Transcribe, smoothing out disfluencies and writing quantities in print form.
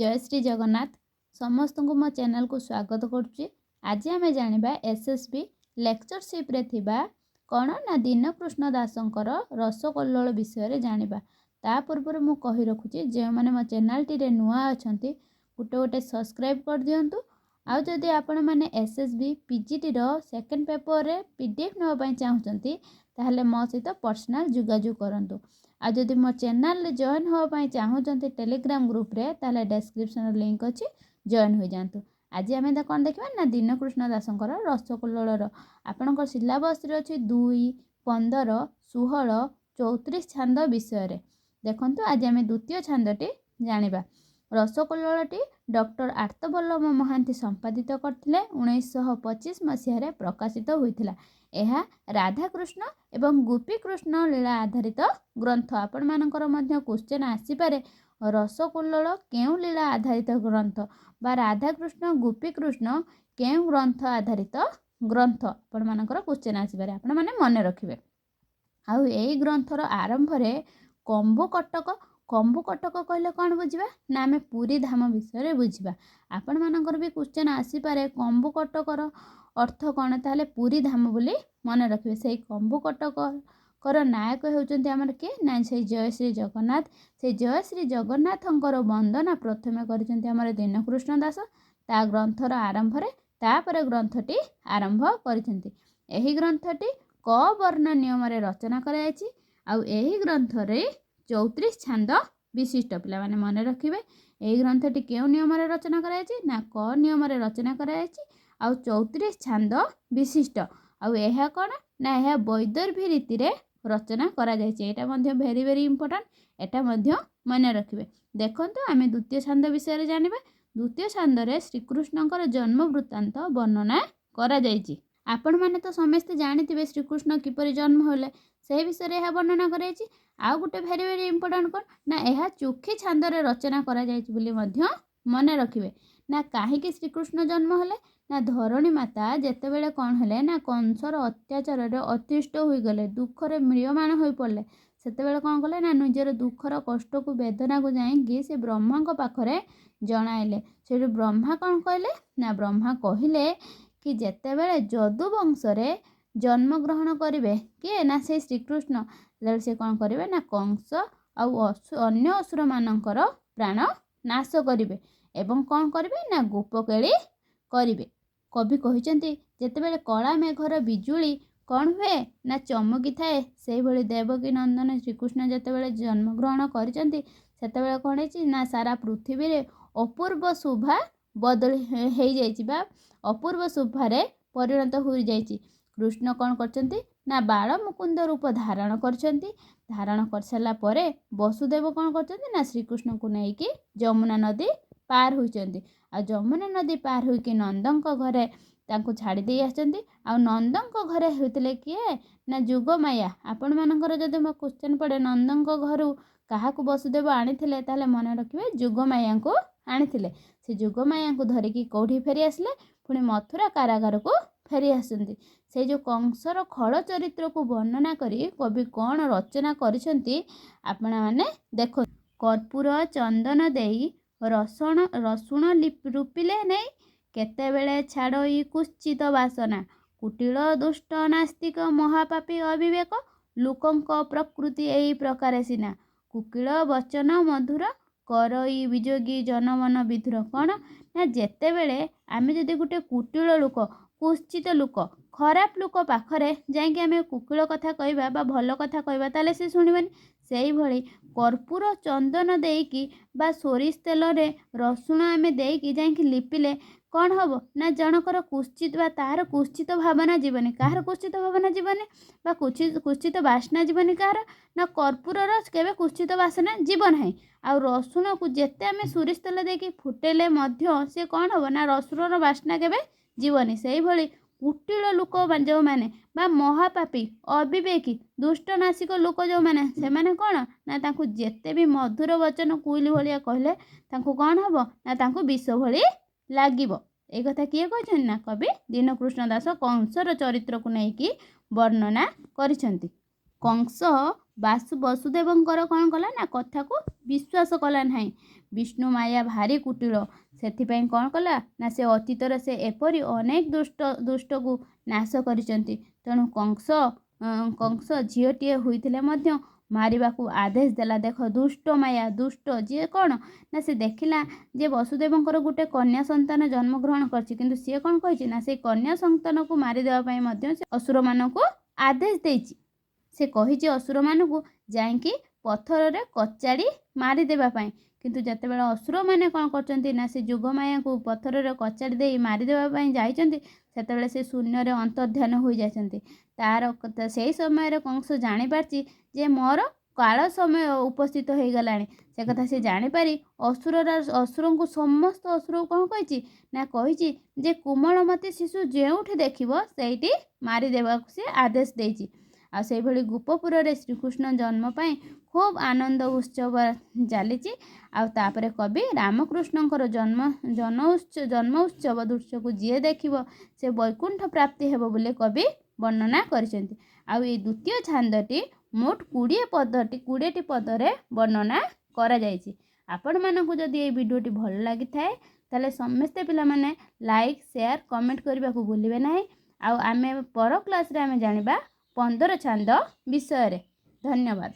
ଜୟ ଶ୍ରୀ ଜଗନ୍ନାଥ। ସମସ୍ତଙ୍କୁ ମୋ ଚ୍ୟାନେଲକୁ ସ୍ୱାଗତ କରୁଛି। ଆଜି ଆମେ ଜାଣିବା ଏସ୍ ଏସ୍ ବି ଲେକ୍ଚରସିପ୍ରେ ଥିବା କ'ଣ ନା ଦୀନକୃଷ୍ଣ ଦାସଙ୍କର ରସକଲ୍ଲୋଳ ବିଷୟରେ ଜାଣିବା। ତା ପୂର୍ବରୁ ମୁଁ କହି ରଖୁଛି, ଯେଉଁମାନେ ମୋ ଚ୍ୟାନେଲଟିରେ ନୂଆ ଅଛନ୍ତି, ଗୋଟେ ଗୋଟେ ସବସ୍କ୍ରାଇବ୍ କରିଦିଅନ୍ତୁ। ଆଉ ଯଦି ଆପଣମାନେ ଏସ୍ ଏସ୍ ବି ପିଜିଟିର ସେକେଣ୍ଡ ପେପରରେ ପିଡିଏଫ୍ ନେବା ପାଇଁ ଚାହୁଁଛନ୍ତି, ତାହେଲେ ମୋ ସହିତ ପର୍ସନାଲ୍ ଯୋଗାଯୋଗ କରନ୍ତୁ। ଆଉ ଯଦି ମୋ ଚ୍ୟାନେଲରେ ଜଏନ୍ ହେବା ପାଇଁ ଚାହୁଁଛନ୍ତି ଟେଲିଗ୍ରାମ ଗ୍ରୁପରେ, ତାହେଲେ ଡେସ୍କ୍ରିପସନ୍ର ଲିଙ୍କ୍ ଅଛି, ଜଏନ୍ ହୋଇଯାଆନ୍ତୁ। ଆଜି ଆମେ କ'ଣ ଦେଖିବା ନା ଦୀନକୃଷ୍ଣ ଦାସଙ୍କର ରସକଲ୍ଲୋଳର ଆପଣଙ୍କ ସିଲାବସ୍ରେ ଅଛି 2, 15, 16, 34 ଛାନ୍ଦ ବିଷୟରେ। ଦେଖନ୍ତୁ, ଆଜି ଆମେ ଦ୍ୱିତୀୟ ଛାନ୍ଦଟି ଜାଣିବା। ରସକଲ୍ଲୋଳଟି ଡକ୍ଟର ଆର୍ତ୍ତବଲ୍ଲଭ ମହାନ୍ତି ସମ୍ପାଦିତ କରିଥିଲେ। 1925 ମସିହାରେ ପ୍ରକାଶିତ ହୋଇଥିଲା। ଏହା ରାଧାକୃଷ୍ଣ ଏବଂ ଗୋପୀକୃଷ୍ଣ ଲୀଳା ଆଧାରିତ ଗ୍ରନ୍ଥ। ଆପଣମାନଙ୍କର ମଧ୍ୟ କ୍ୱେଶ୍ଚନ୍ ଆସିପାରେ, ରସକଲ୍ଲୋଳ କେଉଁ ଲୀଳା ଆଧାରିତ ଗ୍ରନ୍ଥ ବା ରାଧାକୃଷ୍ଣ ଗୋପୀକୃଷ୍ଣ କେଉଁ ଗ୍ରନ୍ଥ ଆଧାରିତ ଗ୍ରନ୍ଥ? ଆପଣମାନଙ୍କର କ୍ୱେଶ୍ଚନ୍ ଆସିପାରେ, ଆପଣମାନେ ମନେ ରଖିବେ। ଆଉ ଏଇ ଗ୍ରନ୍ଥର ଆରମ୍ଭରେ କମ୍ବୁ କଟକ। କମ୍ବୁ କଟକ କହିଲେ କ'ଣ ବୁଝିବା ନା ଆମେ ପୁରୀ ଧାମ ବିଷୟରେ ବୁଝିବା। ଆପଣମାନଙ୍କର ବି କ୍ୱେଶ୍ଚନ୍ ଆସିପାରେ, କମ୍ବୁ କଟକର ଅର୍ଥ କ'ଣ? ତାହେଲେ ପୁରୀ ଧାମ ବୋଲି ମନେ ରଖିବେ। ସେଇ କମ୍ବୁ କଟକର ନାୟକ ହେଉଛନ୍ତି ଆମର କିଏ ନା ସେଇ ଜୟ ଶ୍ରୀ ଜଗନ୍ନାଥ। ସେଇ ଜୟ ଶ୍ରୀ ଜଗନ୍ନାଥଙ୍କର ବନ୍ଦନା ପ୍ରଥମେ କରିଛନ୍ତି ଆମର ଦୀନକୃଷ୍ଣ ଦାସ ତା ଗ୍ରନ୍ଥର ଆରମ୍ଭରେ, ତାପରେ ଗ୍ରନ୍ଥଟି ଆରମ୍ଭ କରିଛନ୍ତି। ଏହି ଗ୍ରନ୍ଥଟି କ ବର୍ଣ୍ଣ ନିୟମରେ ରଚନା କରାଯାଇଛି। ଆଉ ଏହି ଗ୍ରନ୍ଥରେ 34 ଛାନ୍ଦ ବିଶିଷ୍ଟ। ପିଲାମାନେ ମନେ ରଖିବେ, ଏହି ଗ୍ରନ୍ଥଟି କେଉଁ ନିୟମରେ ରଚନା କରାଯାଇଛି ନା କ ନିୟମରେ ରଚନା କରାଯାଇଛି ଆଉ 34 ଛାନ୍ଦ ବିଶିଷ୍ଟ। ଆଉ ଏହା କ'ଣ ନା ଏହା ବୈଦର୍ଭୀ ରୀତିରେ ରଚନା କରାଯାଇଛି। ଏଇଟା ମଧ୍ୟ ଭେରି ଭେରି ଇମ୍ପୋର୍ଟାଣ୍ଟ, ଏଟା ମଧ୍ୟ ମନେ ରଖିବେ। ଦେଖନ୍ତୁ, ଆମେ ଦ୍ୱିତୀୟ ଛାନ୍ଦ ବିଷୟରେ ଜାଣିବା। ଦ୍ୱିତୀୟ ଛାନ୍ଦରେ ଶ୍ରୀକୃଷ୍ଣଙ୍କର ଜନ୍ମ ବୃତ୍ତାନ୍ତ ବର୍ଣ୍ଣନା କରାଯାଇଛି। ଆପଣମାନେ ତ ସମସ୍ତେ ଜାଣିଥିବେ ଶ୍ରୀକୃଷ୍ଣ କିପରି ଜନ୍ମ ହେଲେ, ସେହି ବିଷୟରେ ଏହା ବର୍ଣ୍ଣନା କରାଯାଇଛି। ଆଉ ଗୋଟେ ଭେରି ଭେରି ଇମ୍ପୋର୍ଟାଣ୍ଟ କ'ଣ ନା ଏହା ଚୋଖୀ ଛାନ୍ଦରେ ରଚନା କରାଯାଇଛି ବୋଲି ମଧ୍ୟ ମନେ ରଖିବେ। ନା କାହିଁକି ଶ୍ରୀକୃଷ୍ଣ ଜନ୍ମ ହେଲେ? ନା ଧରଣୀ ମାତା ଯେତେବେଳେ କ'ଣ ହେଲେ ନା କଂସର ଅତ୍ୟାଚାରରେ ଅତିଷ୍ଠ ହୋଇଗଲେ, ଦୁଃଖରେ ମ୍ରିୟମାଣ ହୋଇପଡ଼ିଲେ, ସେତେବେଳେ କ'ଣ କଲେ ନା ନିଜର ଦୁଃଖର କଷ୍ଟକୁ, ବେଦନାକୁ ଯାଇକି ସେ ବ୍ରହ୍ମାଙ୍କ ପାଖରେ ଜଣାଇଲେ। ସେଠୁ ବ୍ରହ୍ମା କ'ଣ କହିଲେ ନା ବ୍ରହ୍ମା କହିଲେ କି ଯେତେବେଳେ ଯଦୁ ବଂଶରେ ଜନ୍ମଗ୍ରହଣ କରିବେ କିଏ ନା ସେଇ ଶ୍ରୀକୃଷ୍ଣ, ସେତେବେଳେ ସେ କ'ଣ କରିବେ ନା କଂସ ଆଉ ଅନ୍ୟ ଅସୁରମାନଙ୍କର ପ୍ରାଣ ନାଶ କରିବେ ଏବଂ କ'ଣ କରିବେ ନା ଗୋପକେଳି କରିବେ। କବି କହିଛନ୍ତି, ଯେତେବେଳେ କଳା ମେଘର ବିଜୁଳି କ'ଣ ହୁଏ ନା ଚମକିଥାଏ, ସେଇଭଳି ଦେବକୀ ନନ୍ଦନ ଶ୍ରୀକୃଷ୍ଣ ଯେତେବେଳେ ଜନ୍ମଗ୍ରହଣ କରିଛନ୍ତି, ସେତେବେଳେ କ'ଣ ହେଇଛି ନା ସାରା ପୃଥିବୀରେ ଅପୂର୍ବ ଶୋଭା ବଦଳି ହେଇଯାଇଛି ବା ଅପୂର୍ବ ଶୋଭାରେ ପରିଣତ ହୋଇଯାଇଛି। କୃଷ୍ଣ କ'ଣ କରିଛନ୍ତି ନା ବାଳମୁକୁନ୍ଦ ରୂପ ଧାରଣ କରିଛନ୍ତି। ଧାରଣ କରିସାରିଲା ପରେ ବସୁଦେବ କ'ଣ କରିଛନ୍ତି ନା ଶ୍ରୀକୃଷ୍ଣଙ୍କୁ ନେଇକି ଯମୁନା ନଦୀ ପାର ହୋଇଛନ୍ତି। ଆଉ ଯମୁନା ନଦୀ ପାର ହୋଇକି ନନ୍ଦଙ୍କ ଘରେ ତାଙ୍କୁ ଛାଡ଼ି ଦେଇ ଆସିଛନ୍ତି। ଆଉ ନନ୍ଦଙ୍କ ଘରେ ହୋଇଥିଲେ କିଏ ନା ଯୋଗମାୟା। ଆପଣମାନଙ୍କର ଯଦି ମୋ କ୍ୱେଶ୍ଚନ୍ ପଡ଼େ, ନନ୍ଦଙ୍କ ଘରୁ କାହାକୁ ବସୁଦେବ ଆଣିଥିଲେ, ତାହେଲେ ମନେ ରଖିବେ ଯୋଗମାୟାଙ୍କୁ ଆଣିଥିଲେ। ସେ ଯୋଗମାୟାଙ୍କୁ ଧରିକି କେଉଁଠି ଫେରି ଆସିଲେ? ପୁଣି ମଥୁରା କାରାଗାରକୁ ଫେରି ଆସନ୍ତି। ସେଇ ଯେଉଁ କଂସର ଖଳ ଚରିତ୍ରକୁ ବର୍ଣ୍ଣନା କରି କବି କ'ଣ ରଚନା କରିଛନ୍ତି, ଆପଣମାନେ ଦେଖନ୍ତୁ। କର୍ପୂର ଚନ୍ଦନ ଦେଇ ରସୁଣ ରୁପିଲେ ନେଇ, କେତେବେଳେ ଛାଡ଼ଇ କୁତ୍ସିତ ବାସନା। କୁଟିଳ ଦୁଷ୍ଟ ନାସ୍ତିକ ମହାପାପୀ ଅବିବେକ, ଲୋକଙ୍କ ପ୍ରକୃତି ଏଇ ପ୍ରକାରେ ସିନା। କୁକିଳ ବଚନ ମଧୁର କରଇ ବିଯୋଗୀ ଜନମନ ବିଧୁର। କ'ଣ ନା ଯେତେବେଳେ ଆମେ ଯଦି ଗୋଟେ କୁଟିଳ ଲୋକ, କୁତ୍ସିତ ଲୋକ, ଖରାପ ଲୋକ ପାଖରେ ଯାଇକି ଆମେ କୁକିଳ କଥା କହିବା ବା ଭଲ କଥା କହିବା, ତାହେଲେ ସେ ଶୁଣିବନି। ସେଇଭଳି କର୍ପୂର ଚନ୍ଦନ ଦେଇକି ବା ସୋରିଷ ତେଲରେ ରସୁଣ ଆମେ ଦେଇକି ଯାଇକି ଲିପିଲେ କ'ଣ ହେବ ନା ଜଣଙ୍କର କୁତ୍ସିତ ବା ତାହାର କୁତ୍ସିତ ଭାବନା ଯିବନି। କାହାର କୁତ୍ସିତ ଭାବନା ଯିବନି ବା କୁତ୍ସିତ ବାସ୍ନା ଯିବନି? କାହାର ନା କର୍ପୂରର କେବେ କୁତ୍ସିତ ବାସ୍ନା ଯିବ ନାହିଁ। ଆଉ ରସୁଣକୁ ଯେତେ ଆମେ ସୋରିଷ ତେଲ ଦେଇକି ଫୁଟେଇଲେ ମଧ୍ୟ ସେ କ'ଣ ହେବ ନା ରସୁଣର ବାସ୍ନା କେବେ ଯିବନି। ସେଇଭଳି କୁଟିଳ ଲୋକ ଯେଉଁମାନେ ବା ମହାପାପୀ, ଅବିବେକୀ, ଦୁଷ୍ଟ ନାସିକ ଲୋକ ଯେଉଁମାନେ, ସେମାନେ କ'ଣ ନା ତାଙ୍କୁ ଯେତେ ବି ମଧୁର ବଚନ କୁଇଲି ଭଳିଆ କହିଲେ ତାଙ୍କୁ କ'ଣ ହେବ ନା ତାଙ୍କୁ ବିଷ ଭଳି ଲାଗିବ। ଏଇ କଥା କିଏ କହିଛନ୍ତି ନା କବି ଦୀନକୃଷ୍ଣ ଦାସ କଂସର ଚରିତ୍ରକୁ ନେଇକି ବର୍ଣ୍ଣନା କରିଛନ୍ତି। କଂସ ବସୁଦେବଙ୍କର କ'ଣ କଲା ନା କଥାକୁ ବିଶ୍ୱାସ କଲା ନାହିଁ। ବିଷ୍ଣୁ ମାୟା ଭାରି କୁଟିଳ। ସେଥିପାଇଁ କ'ଣ କଲା ନା, ସେ ଅତୀତରେ ସେ ଏପରି ଅନେକ ଦୁଷ୍ଟ ଦୁଷ୍ଟକୁ ନାଶ କରିଛନ୍ତି। ତେଣୁ କଂସ ଝିଅଟିଏ ହୋଇଥିଲେ ମଧ୍ୟ ମାରିବାକୁ ଆଦେଶ ଦେଲା। ଦେଖ, ଦୁଷ୍ଟ ମାୟା, ଦୁଷ୍ଟ ଯିଏ କ'ଣ ନା, ସେ ଦେଖିଲା ଯେ ବସୁଦେବଙ୍କର ଗୋଟେ କନ୍ୟା ସନ୍ତାନ ଜନ୍ମଗ୍ରହଣ କରିଛି, କିନ୍ତୁ ସିଏ କ'ଣ କହିଛି ନା, ସେଇ କନ୍ୟା ସନ୍ତାନକୁ ମାରିଦେବା ପାଇଁ ମଧ୍ୟ ସେ ଅସୁରମାନଙ୍କୁ ଆଦେଶ ଦେଇଛି। ସେ କହିଛି ଅସୁରମାନଙ୍କୁ ଯାଇକି ପଥରରେ କଚାଡ଼ି ମାରିଦେବା ପାଇଁ। କିନ୍ତୁ ଯେତେବେଳେ ଅସୁରମାନେ କ'ଣ କରିଛନ୍ତି ନା, ସେ ଯୋଗମାୟାକୁ ପଥରରେ କଚାଡ଼ି ଦେଇ ମାରିଦେବା ପାଇଁ ଯାଇଛନ୍ତି, ସେତେବେଳେ ସେ ଶୂନ୍ୟରେ ଅନ୍ତର୍ଧ୍ୟାନ ହୋଇଯାଇଛନ୍ତି। ତାର ସେଇ ସମୟରେ କଂସ ଜାଣିପାରିଛି ଯେ ମୋର କାଳ ସମୟ ଉପସ୍ଥିତ ହେଇଗଲାଣି। ସେ କଥା ସେ ଜାଣିପାରି ଅସୁରର ଅସୁରଙ୍କୁ, ସମସ୍ତ ଅସୁରକୁ କ'ଣ କହିଛି ନା, କହିଛି ଯେ କୋମଳମତି ଶିଶୁ ଯେଉଁଠି ଦେଖିବ ସେଇଠି ମାରିଦେବାକୁ ସେ ଆଦେଶ ଦେଇଛି। ଆଉ ସେଇଭଳି ଗୋପପୁରରେ ଶ୍ରୀକୃଷ୍ଣ ଜନ୍ମ ପାଇଁ ଖୁବ୍ ଆନନ୍ଦ ଉତ୍ସବ ଚାଲିଛି। ଆଉ ତାପରେ କବି ରାମକୃଷ୍ଣଙ୍କର ଜନ୍ମ ଉତ୍ସବ ଦୃଶ୍ୟକୁ ଯିଏ ଦେଖିବ ସେ ବୈକୁଣ୍ଠ ପ୍ରାପ୍ତି ହେବ ବୋଲି କବି ବର୍ଣ୍ଣନା କରିଛନ୍ତି। ଆଉ ଏଇ ଦ୍ୱିତୀୟ ଛାନ୍ଦଟି ମୋଟ 20 ପଦଟି, 20ଟି ପଦରେ ବର୍ଣ୍ଣନା କରାଯାଇଛି। ଆପଣମାନଙ୍କୁ ଯଦି ଏଇ ଭିଡ଼ିଓଟି ଭଲ ଲାଗିଥାଏ, ତାହେଲେ ସମସ୍ତେ ପିଲାମାନେ ଲାଇକ୍, ସେୟାର, କମେଣ୍ଟ କରିବାକୁ ଭୁଲିବେ ନାହିଁ। ଆଉ ଆମେ ପର କ୍ଲାସ୍ରେ ଆମେ ଜାଣିବା 15 ଛାନ୍ଦ ବିଷୟରେ। ଧନ୍ୟବାଦ।